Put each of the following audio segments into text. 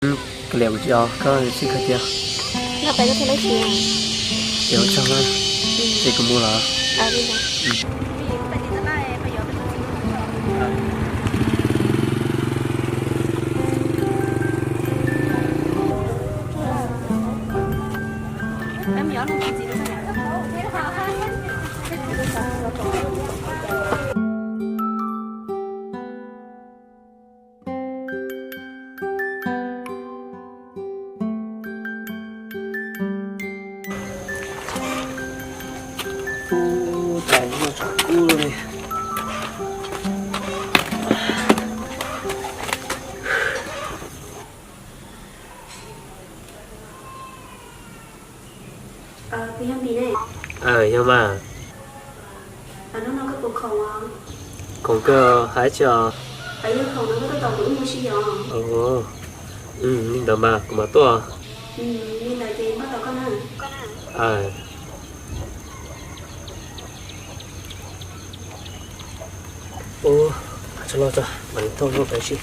Koj liam kuv tsis ua, koj txij kawg tiag. Ces ua tsaug na, ces kuv mus lawm. Ub, cas noj tshav kub li. Yog mas. Khoom kawg hais tsis os. Li ntawd mas kuv mam tuaj. Ub, tso los tso, mam li thauj noj pem seb.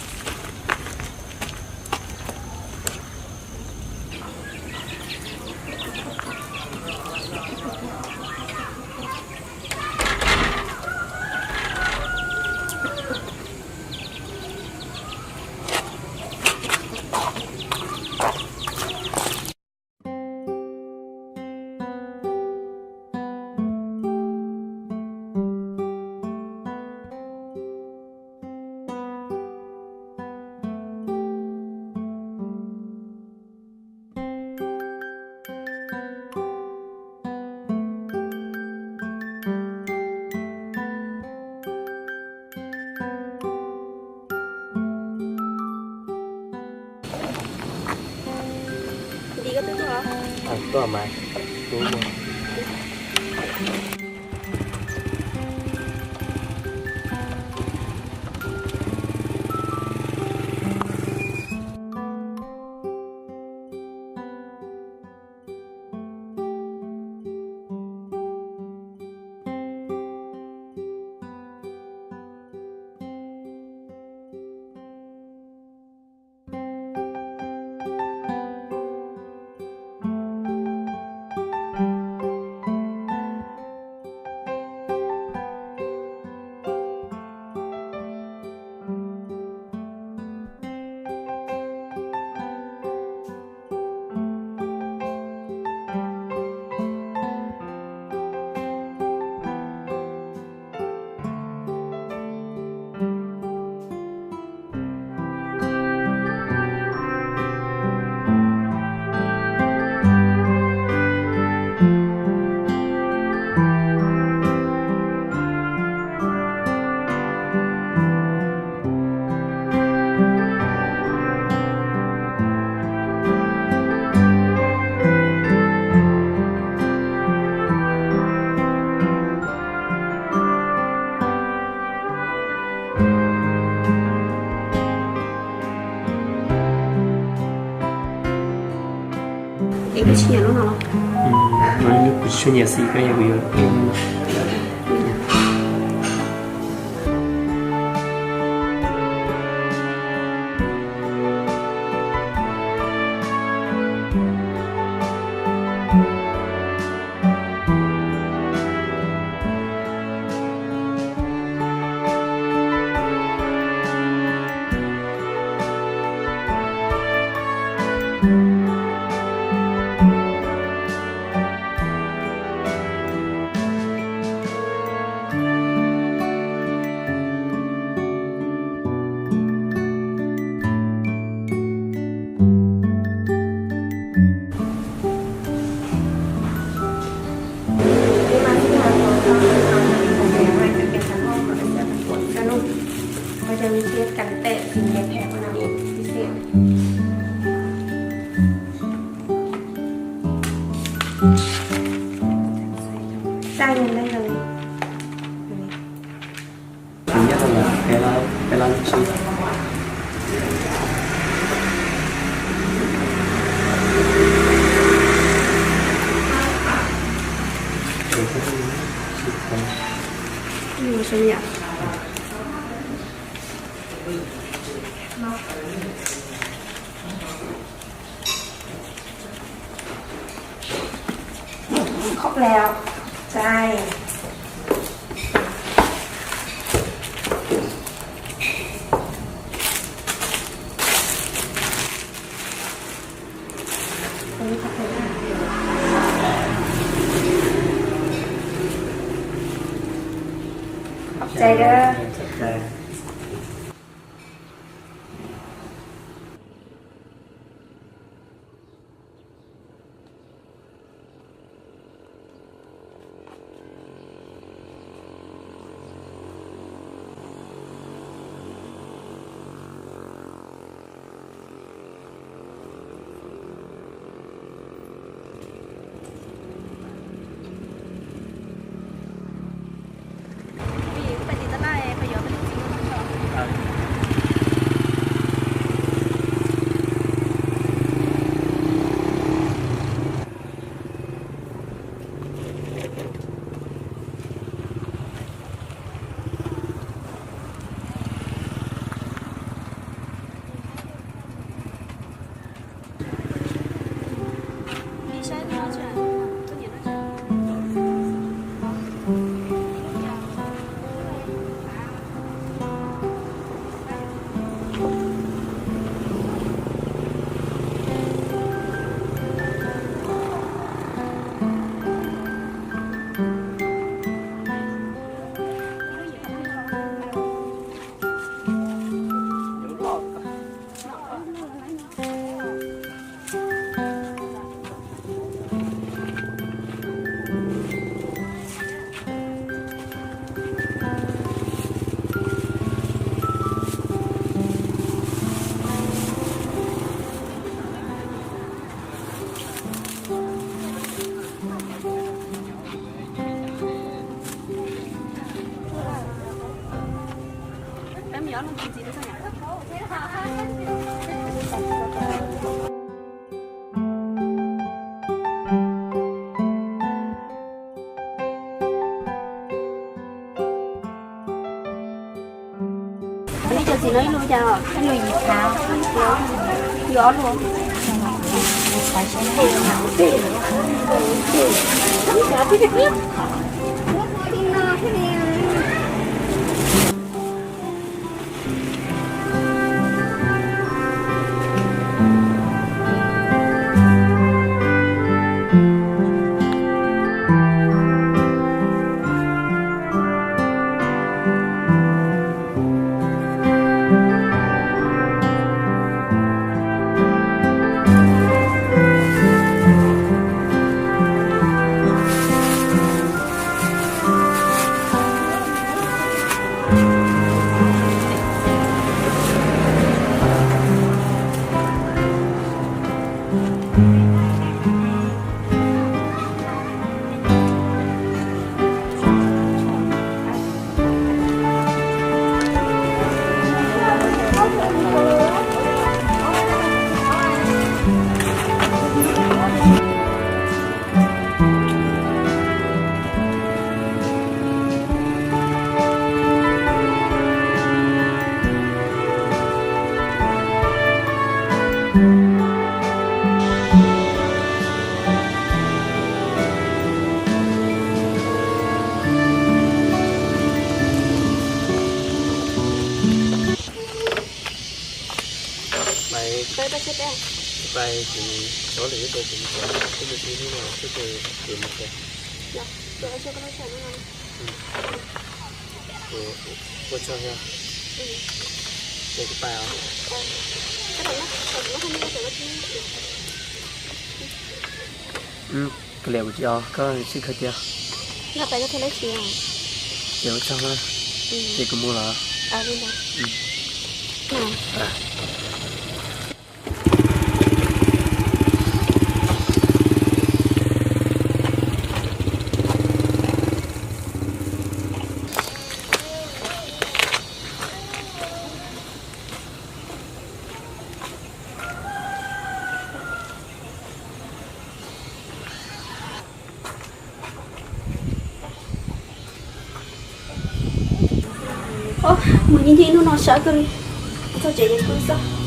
Tuaj mas. Es koj tsis nyiam lub no los? Kuv tsis tshua nyiam xim, koj yog kuv yuav. Ua cov nyiaj thiab kab tes xim nyiaj phem ua no xwb xwb. Khawb lawm, cai. Khawb cai lawm. Ib co txiv no ib lub cas, ib lub yim phav, yog ob lub. Pais, pais ces xyov lwm ib pliag ces mus, ib pliag hnub no xwb ces mus tiag. Ua tsaug, ces kuv pais os. Koj liam kuv tsis os, koj sib khaws tiag. Ces ua tsaug na, ces kuv mus lawm. Mus ncig ncig hnub no sawv kawg li, txog tsev ces kub xwb.